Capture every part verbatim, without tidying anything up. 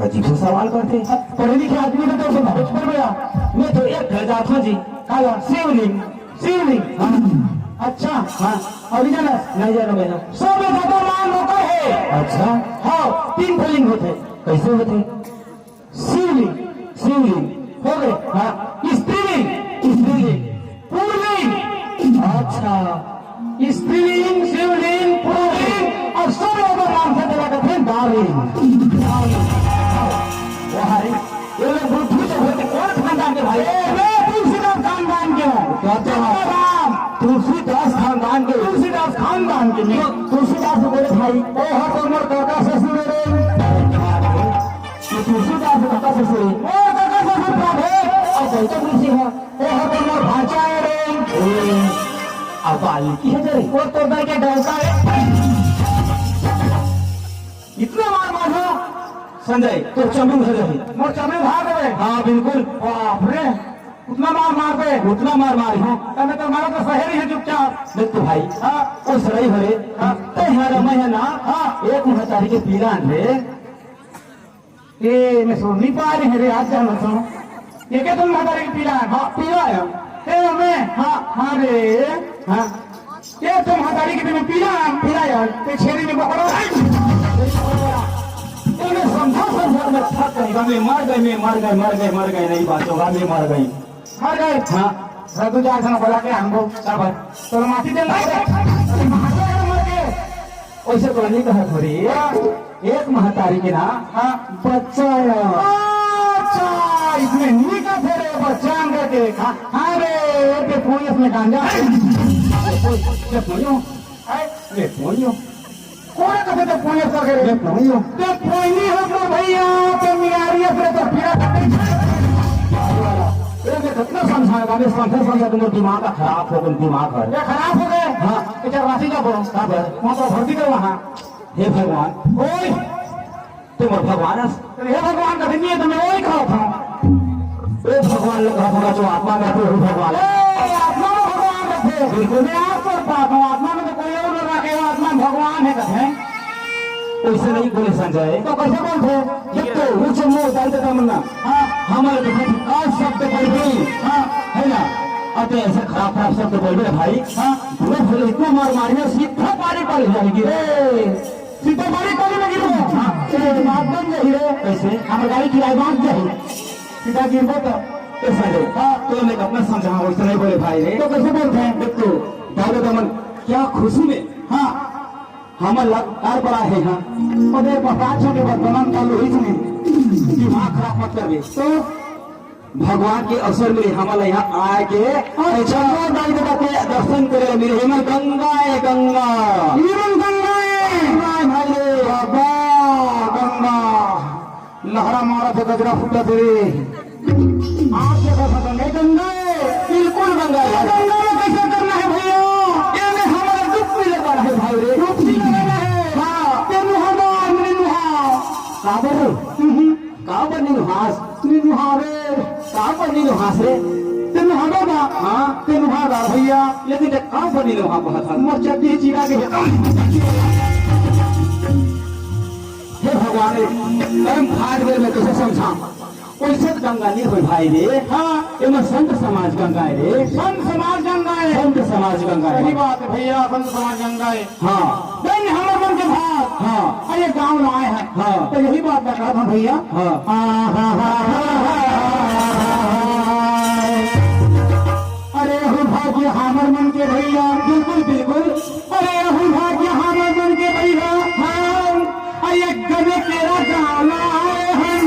अजीब सा सवाल करथे। पढ़े लिखे आदमी तो तोर से बहुत पर गया। मैं तो एक घर जात हूँ जी। काला? शिवलिंग। शिवलिंग? हाँ। अच्छा। हाँ। अउ नहीं जाना? नहीं जाना मैं। सबले ज्यादा मार मोकर हे। अच्छा। हाँ, तीन ठो लिंग होथे। कैसे होथे? शिवलिंग। शिवलिंग। हो गए। हाँ। स्त्रीलिंग। स्त्रीलिंग। पुल्लिंग। अच्छा। स्त्रीलिंग, शिवलिंग, पुल्लिंग अउ सब लोग नाम से तेला कथे डार्लिंग। वाह रे, ये लोग बुद्धू तो होते कौन खानदान के भाई? ए, मैं तुलसीदास खानदान के हूँ। क्या बात? राम। तुलसीदास खानदान के? तुलसीदास खानदान के मैं। तुलसीदास को बोले भाई, ओ हर तो मोर काका ससुर रे। ये तुलसीदास काका ससुर रे। ओ काका ससुर का भाई। और गौतम ऋषि है। ए, हो तो मोर भांचा है रे। ए, अब वाल्मीकि है रे। वो तो दर के डौका है। इतना मार मार हो। संजय, तो चमड़ी उधर रही। मोर चमड़ी उधार देवे। हाँ, बिल्कुल। बाप रे, उतना मार मार दे। उतना मार मार हो। तने तो मारा तो सहेली है चुपचाप। देख तो भाई, हाँ। वो सड़ई हो रे। हाँ। ते हरा मैं है ना। हाँ। एक महतारी के पीला रे। ए, मैं सुन नहीं पा रहे हैं रे, आज जाना सुनो। ये क्या तुम महतारी के पीला है? हाँ, पीला है। ए, मैं? हाँ, हाँ रे। हाँ। ये तुम महतारी के पीला है? पीला है। ते छेरी में बकरा। ये मैं समझा, समझा, मैं थक गई। मैं मर गई, मैं मर गई, मर गई, मर गई, नहीं बात होगा, मैं मर गई। मर गई? हाँ। रघु जा, ऐसा बोला के हमको। क्या बात? तो माटी दे, मर गए। वैसे तो नहीं कहा थोड़ी। हाँ। एक महतारी के ना, हाँ। बच्चा है। अच्छा, इसमें नहीं का थे रे बच्चा करके। हाँ, हाँ रे, ये पोइस में गांजा। ये पोइयो। है? ये पोइयो। कोन कहते तो पोइयो का करे? ये पोइयो। ते पोइनी हो तो भैया, ते मियारी अपने तो पीड़ा करते। ये मैं कितना समझाएगा, मैं समझे समझे तुम्हारा दिमाग का खराब हो गया, दिमाग है। ये खराब हो गए? हाँ। अच्छा, राशि का बोलो। कहाँ पर? वहाँ तो भर्ती करो वहाँ। हे भगवान। ओए! ते मोर भगवान हस। हे भगवान कभी नहीं है, तो मैं वही कहा था। हे भगवान लोग कहा होगा जो आत्मा में रहते हो, भगवान। ए, आत्मा में भगवान रहते। बिल्कुल। मैं आप पर बात हूँ, आत्मा में तो कोई और लोग रखे हो, आत्मा में भगवान है कहते हैं। ऐसे नहीं बोले संजय। तो कैसे बोलते? जब तो ऊंचे मुंह डाल देता मुन्ना। हाँ। हमारे तो भाई का शब्द बोल गई। हाँ। है ना? अब तो ऐसे खराब खराब शब्द बोल रहे भाई। हाँ। तुम्हें भले इतना मार मारियो, सीधा पानी पड़ जाएगी रे। सीधा गाड़ी कौन में गिरबो? हाँ। ए, बात बन जाही रे। कैसे? हमर गाड़ी किराए बांध जाही। सीधा गिरबो तो। ए, संजय, हाँ। तो मैं अपना समझा, वैसे नहीं बोले भाई रे। तो कैसे बोलते हैं? देख तो, दादा दमन, क्या खुशी में, हाँ, हमन ला कार बड़ा है, हाँ। अरे, बता छो के बदनाम का लोहित में। दिमाग खराब मत करबे। तो भगवान के अवसर मिले हमन ला यहाँ आए के, अच्छा। चंद्रमा दाई देवता के दर्शन करे ला मिले। एमन गंगा ए गंगा। एमन गंगा ए। गंगा ए भाई रे। बाबा गंगा। लहरा मारत हे, गजरा फूटत हे रे। आप देखो तो गंगा ए, गंगा ए। बिल्कुल गंगा ए। गंगा में कैसे करना है भैया? ये में हमारा डुबकी लगाना है भाई रे। डुबकी लगाना है। हाँ। ते नुहा बा, हमने नुहा। काबर? हम्म। काबर नी नुहास? नी नुहा रे। काबर नी नुहास रे? ते नुहाबे बा? हाँ। ते नुहा गा भैया। लेकिन ते काबर नी नुहा बा था? मोर चड्डी चिरा के हे भगवान रे, कर्म फाट गए, मैं कैसे समझा? वैसे तो गंगा नहीं हो भाई रे। हाँ। ये मैं संत समाज गंगा है रे। संत समाज गंगा है। संत समाज गंगा है। सही बात है भैया, संत समाज गंगा है। हाँ। धन्य हमर मन के भाग। हाँ। अरे गाँव में आए हैं। हाँ। तो यही बात बता रहा था भैया। हाँ। आ, हा, हा, हा, हा, हा, हा। अरे हो भाग्य हमर मन के भैया। बिल्कुल, बिल्कुल। अरे हो भाग्य हमर मन के भैया। हाँ। अरे गने तेरा गाना है हम।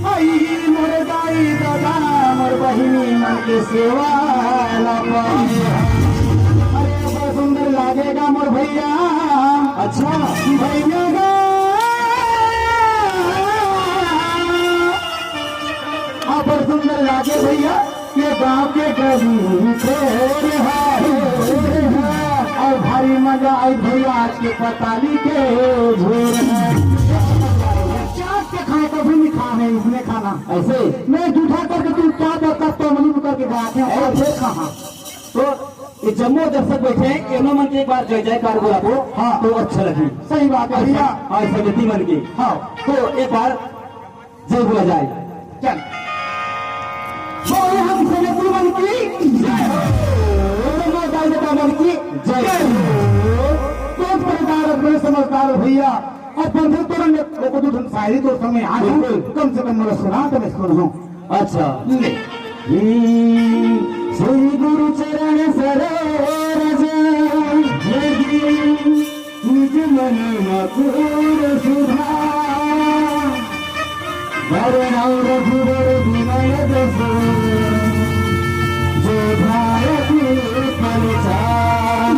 आई मोर दाई दादा, मोर बहिनी मन के सेवा ला पाए। अरे, बड़ सुंदर लागेगा मोर भैया। अच्छा। भैया गा। हाँ, बड़ सुंदर लागे भैया, ये गाँव के गली छोर है। और भारी मजा आई भैया, आज के पताली के झोर है। चाट के खाए, कभी नहीं खाए हैं इसने खाना। ऐसे? मैं जूठा करके तू क्या करता, तो मनी करके बात है, और ऐसे? फिर कहाँ? तो जम्मो दर्शक बैठे हैं, एमन मन के एक बार जय जयकार बोलाबो, हाँ। तो अच्छा लगही। सही बात है भैया। हाँ, समिति मन के। हाँ। तो एक बार जय बोला जाए। चल। बोले हम समिति मन की जय हो। जम्मो दाई ददा मन की जय हो। तेज प्रकार अपने समझदार भैया। अब बंधु तोर ने, ओको दू ठन शायरी तोर संग में आज बिल्कुल। कम से कम मोला सुना तो मैं सुनहूं। अच्छा। ले। श्री गुरु चरण सरोज रज, निज मन मकुर सुधा। वरण रघुवर विनय जसु, जो धारती फल चार।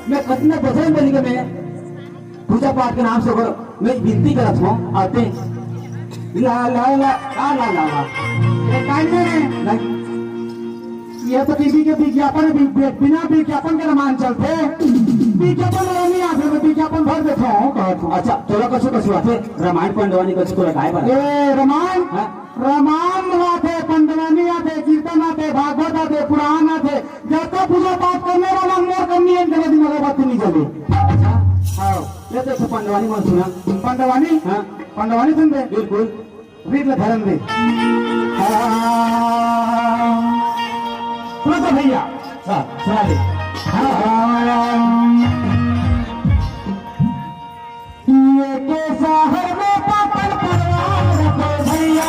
मैं कतना बजरंग बली के मैं पूजा पाठ के नाम से ओकर मैं विनती करत हूँ, आते। ला, ला, ला, ला, ला, ला, ला। ए, काहे नहीं? ये तो टीवी के विज्ञापन, वि-, वि-, बिना विज्ञापन के रामायण चलथे। विज्ञापन वाला नहीं आथे, मैं विज्ञापन भर देता हूँ, कहत हूँ। अच्छा, तोला कछु कछु आथे, रामायण पंडवानी कछु तोला गाय बर? ए, रामायण? हाँ? रामायण आथे, पंडवानी आथे, कीर्तन आथे, भागवत आथे, पुराण आथे, जब तक पूजा पाठ करने वाला मोर करनी है, तेरे दिन अगरबत्ती नहीं जले। अच्छा। हाँ। ले तो तू पंडवानी मन सुना। पंडवानी? हाँ। पंडवानी सुन दे। बिल्कुल। रीत ले धरन दे। हाँ। सुना तो भैया। हाँ, सुना दे। हाँ। ये के शहर में पापन परिवार को भैया।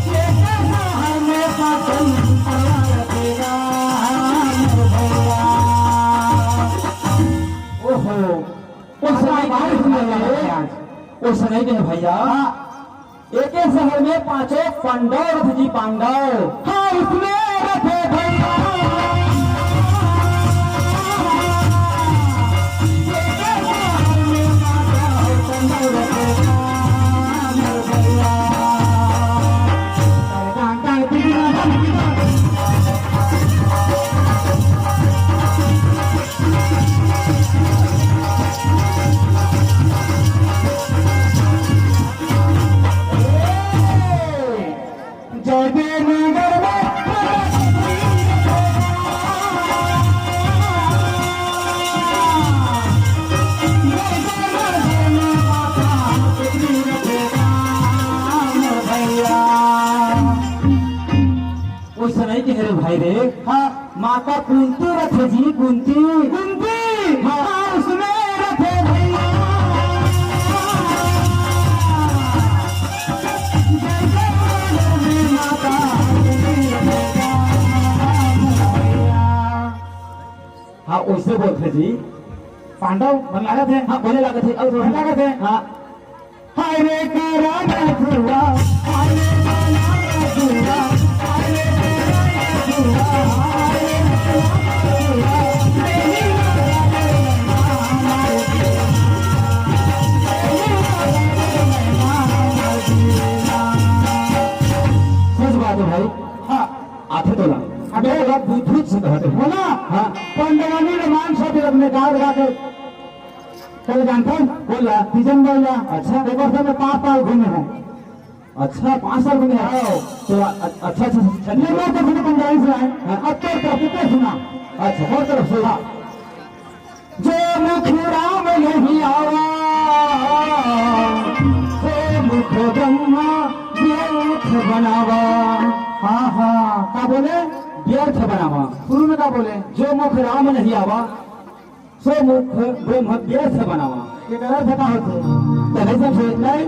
ये के शहर में पापन परिवार को भैया। ओहो, ओ समय के बारिश में लगे। ओ समय के भैया। हाँ। एके शहर में पांचों पांडव रथे जी, पांडव। हाँ, उसमें रथे भैया। एके शहर में पांचों पांडव रथे भैया। ओइसे नहीं कहे रे भाई रे। हाँ। माता कुंती रथे जी, कुंती। कुंती। हाँ। हाँ, उसमें रथे भैया। जय जय बोलो रे माता कुंती रथे भैया। हाँ, ओइसे बोलथे जी। पांडव बन लागत हे। हाँ, बने लागत हे। अउ बन लागत हे। हाँ। हाय रे करा रखुआ, हाय रे करा रखुआ, हाय रे करा रखुआ, हाय रे करा रखुआ, तेरी नजर में ना हमारे तेरी नजर में ना हमारे तेरी। सच बात है भाई। हाँ। आथे तोला। अबे, तोला भूत भूत से कहते हो। बोला? हाँ। पंडवानी रे मान सब रखने गाँव लगा के। चल जानता हूँ। बोल ला। तीजन बोल ला। अच्छा। एक वर्ष में पाँच साल घूमे हैं। अच्छा, पाँच साल घूमे हैं। हाँ। तो अ-, अच्छा, अच्छा, अच्छा, ये मैं तो घूमे पंजाबी से आए। हाँ। अब तो प्रकृति सुना। अच्छा, हर तरफ से। हाँ। जो मुख राम नहीं आवा, सो मुख ब्रह्मा व्यर्थ बनावा। हाँ, हाँ, का बोले? व्यर्थ बनावा। शुरू में का बोले? जो मुख राम नहीं आवा, सो मुख ब्रह्म व्यर्थ बनावा। एकर अर्थ का होथे? तो नहीं समझे? नहीं।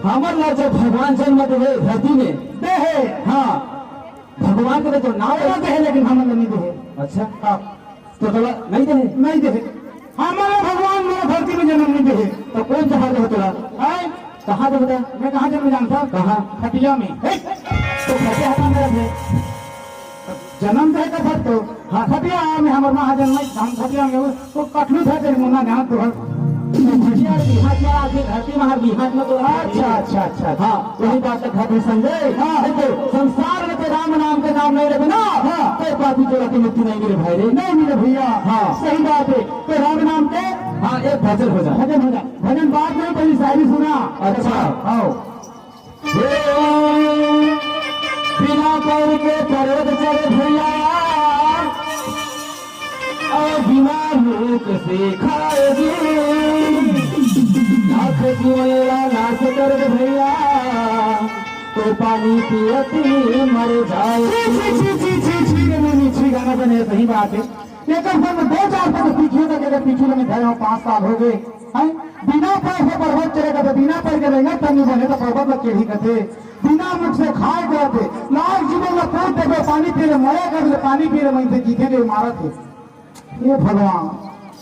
हमर ला जो भगवान जन्म दे हे धरती में। दे हे। हाँ। भगवान के तो नाम दे हे, लेकिन हमन ला नहीं दे हे। अच्छा। हाँ। तो तोला नहीं दे हे? नहीं दे हे। हमन ला भगवान मोर धरती में जन्म नहीं दे हे। तो कौन जहाँ दे हे तोला? हैं? कहाँ दे हे बता? मैं कहाँ जन्म जानता? कहाँ? खटिया में। हे? तो खटिया हटा मेरा थे। जन्म तो है तो फट तो। हाँ, खटिया में हमर माँ जन्म है, हम खटिया में, तो कटलू था तेरे मुन्ना जान तो है। खटिया बिहार क्या आदमी धरती में हर बिहार में तो अच्छा, अच्छा, अच्छा, अच्छा। हाँ, वही बात है, खाते संजय। हाँ। देखो, संसार में तो राम नाम के नाम नहीं लेबे ना, हाँ। तो पापी चोरा के मुक्ति नहीं मिले भाई रे। नहीं मिले भैया। हाँ। सही बात है। तो राम नाम के हाँ, एक भजन हो जाए। भजन हो जाए। भजन बाद में, पहले शायरी सुना। अच्छा। आओ। हे, बिना पैर के पर्वत चढ़े भैया, और बिना मुख से खाए जी, लाख जीवन ला नाश कर दे भैया, तो पानी पियत मर जाए। छी, छी, छी, छी, छी, छी, रे मुनि, छी, गाना बने, सही बात है। एकर संग दो चार पग पीछे तक, एकर पीछे में धरे हो, पाँच साल हो गए, हैं? बिना पैर से पर्वत चढ़े कथे, बिना पैर के रेंगत तनी बने तो पर्वत ला केढ़ी कथे, बिना मुख से खाए कथे, लाल जीवन ला पूत देबे, पानी पी ले, मरे कथे, पानी पी ले, मैं से जीते के मारत है। ये भगवान,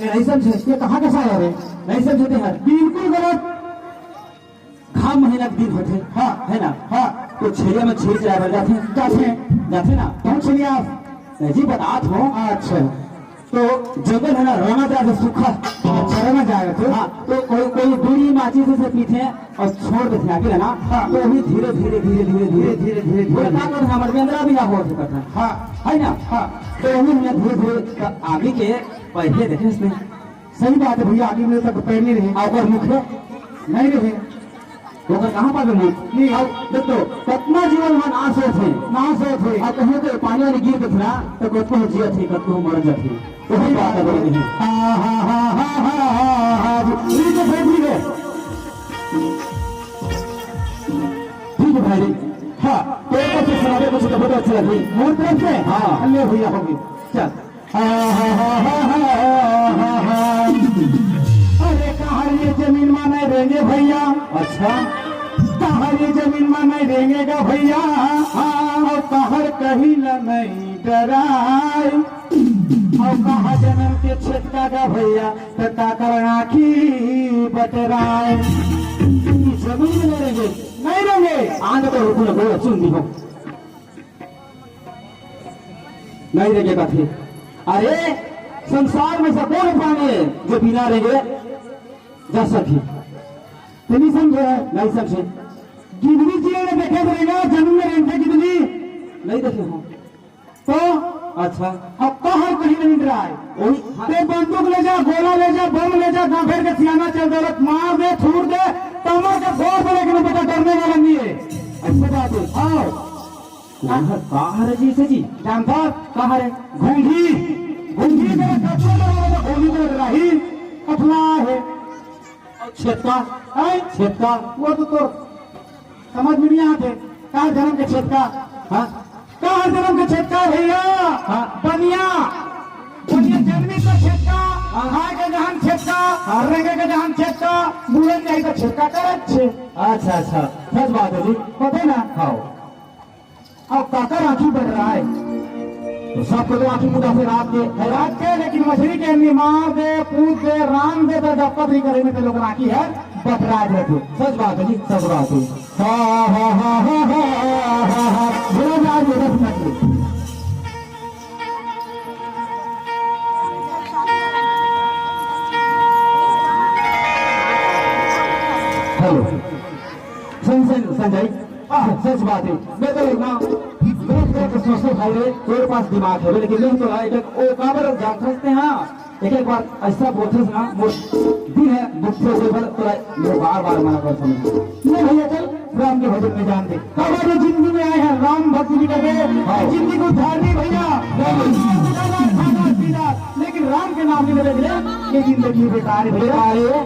ये नहीं समझे, ये कहाँ के शायर है? नहीं समझे ते हर। बिल्कुल गलत। घाम महीना के दिन होथे, हाँ। है ना? हाँ। तो छेरिया में छेरी चराए बर जाथे। जाथे। जाथे ना? कौन छेरिया? नहीं जी, बतात हो। अच्छा। तो जंगल है ना, रना जाए तो सूखा। अच्छा, रना जाए तो? हाँ, तो कोई, कोई बीड़ी माचिस से पीथे और छोड़ देथे आगे ना, हाँ। तो वही धीरे, धीरे, धीरे, धीरे, धीरे, धीरे, धीरे, धीरे। बोले, का करथे, हमर बेंदरा भी ना होत हे कथा। हाँ। है ना? हाँ। तो वही हमने धीरे, धीरे आगे के पहले देखे उसने। सही बात है भैया, आगे में तक पैर नहीं रहे। आ, ओकर मुख है? नहीं रहे। ओकर कहाँ पाबे मुख? नहीं। अब देख तो, कतना जीवन मन नाश होत हे। नाश होत हे। अब कहीं तो पानी वानी गिर के ना, तो कतको जियत हे, कतको मर जात हे। वही बात है, बोले नहीं। हाँ, हाँ, हाँ। ये तो बैठ भी गए। ठीक है भाई। हाँ, तो कुछ सुनावे, कुछ तो बहुत अच्छा लगे। मोर तरफ से? हाँ। ले भैया होगी। चल। अरे कहाँ ये जमीन मा नहीं रेंगे भैया? अच्छा। कहाँ ये जमीन मा नहीं रेंगे गा भैया? हाँ। और कहाँ कहीं ला नहीं डराए। और कहाँ जन्म के छेतका गा भैया? तो काकर आँखी बटराए। जमीन में नहीं रेंगे, नहीं रेंगे। आंध तो रुकू ना, बोलो, सुन ली हो। नहीं रेंगे कथे। अरे, संसार में से कौन प्राणी है जो बिना रेंगे जा सके? ते नहीं समझे? नहीं समझे। गिदनी जी ने देखे तो रेंगा, जमीन में रेंगथे गिदनी? नहीं देखे हो। तो? अच्छा। अब कहाँ कहीं नहीं रहा है। वही, हाँ। ते बंदूक ले जा, गोला ले जा, बम ले जा, गाँव भर के सियाना चल दौलत मार दे, थूर दे, कमर के फोड़ दे, लेकिन बेटा डरने वाला नहीं है। ऐसे बात है। आओ। कहाँ, कहाँ रे जी से जी? जानता? कहाँ रे? घूंघी। घूंघी के कतरा डरावे तो घूंघी को डराही। कतरा है। और छेतका? हैं? छेतका? वो तो तोर समझ में नहीं आते। कहाँ जन्म के छेतका? हाँ? कहाँ जन्म के छेतका भैया? हाँ। बनिया। बनिया जन्मी तो छेतका, हाँ। खाए के जहान छेतका, हाँ। रेंगे के जहान छेतका, बुलन जाई तो छेतका करत छे। अच्छा, अच्छा। सच बात है जी। होते ना? हाँ। अब काकर आँखी बटराए? तो सबको तो आँखी मुंदा से रात के। है रात के, लेकिन मछली के एमनी मार दे, पूछ दे, रांध दे, तो डप्पत नहीं करे में तो लोग आँखी है, बटराए दे तू। सच बात है जी, सच बात है। हा, हा, हा। बोलो ना, आज ये दस मिनट में। हेलो। सुन, सुन, संजय, आह, सच बात है। मैं तो ना, मैं, मैं तो सोचता भाई रे, तेरे पास दिमाग है, लेकिन मैं तो एक, ओ, काबर जान सकते हैं, हाँ? एक, एक बार ऐसा बोलते ना, मोर दिल है, दुख से होकर तोरा, मैं बार बार मना कर समझ। नहीं भैया, चल, राम के भजन में जान दे। काबर ये जिंदगी में आए हैं, राम भक्त भी कहे, हाँ। जिंदगी को उद्धार नहीं भैया, खाना, खाना, पीना, लेकिन राम के नाम नहीं लेते, ये जिंदगी बेकार है भैया। बेकार है।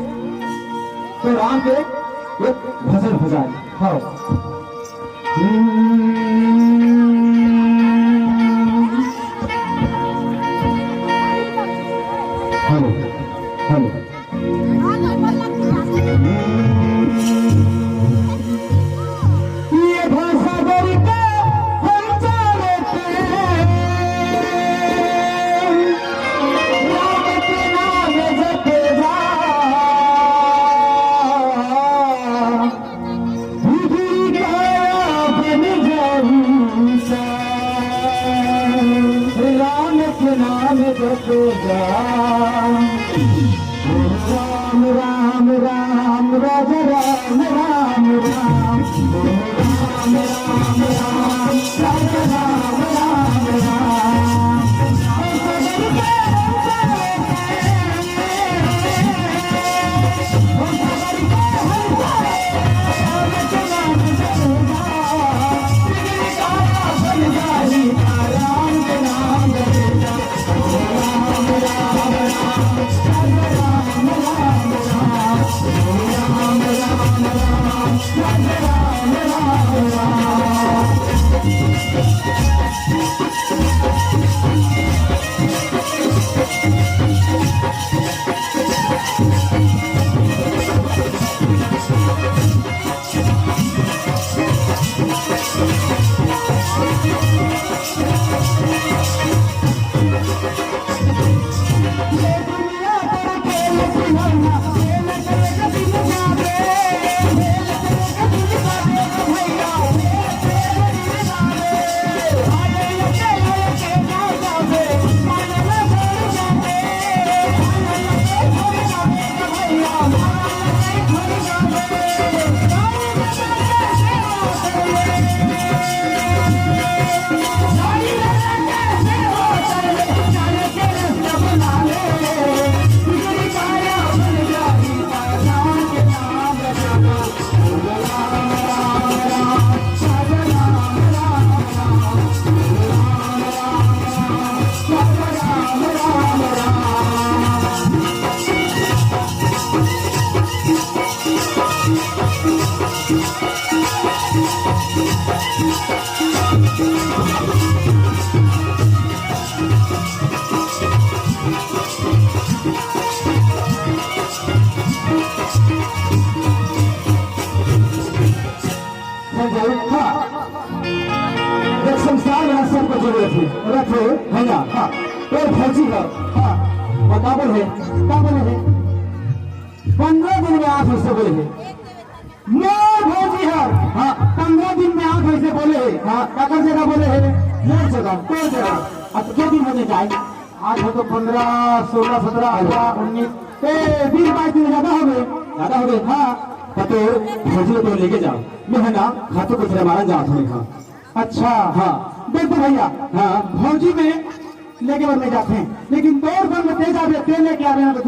तो राम के एक भजन हो जाए। हाँ। Hello, hello. ये भाषा बोल के हम चलते हैं, राम के नाम जपे जा। बिगड़ी काया बन जाऊं सा, राम के नाम जपे जा। राम संजय, हाँ। एक संस्कार में सबको जरूरत है। रखे, है ना? हाँ। तो भौजी है। हाँ। बतावल है। का बोले है? पंद्रह दिन में आप उससे बोले है। मोर भौजी है। हाँ। पंद्रह दिन में आप ऐसे बोले है। हाँ। काकर जगह बोले है? मोर जगह। तोर जगह। अब के दिन होने जाए? आज हो तो पंद्रह, सोलह, सत्रह, अठारह, उन्नीस, ए, बीस बाईस दिन ज्यादा हो गए। ज्यादा हो गए? हाँ। पतोर भौजी को तो लेके जाओ। मैं है ना, खातू को फिर मारन जात हूँ, हाँ। अच्छा। हाँ। देख तो भैया, हाँ। भौजी में लेके बर नहीं जाते हैं, लेकिन तोर संग में तेज आवे, तेल लेके आवे ना तो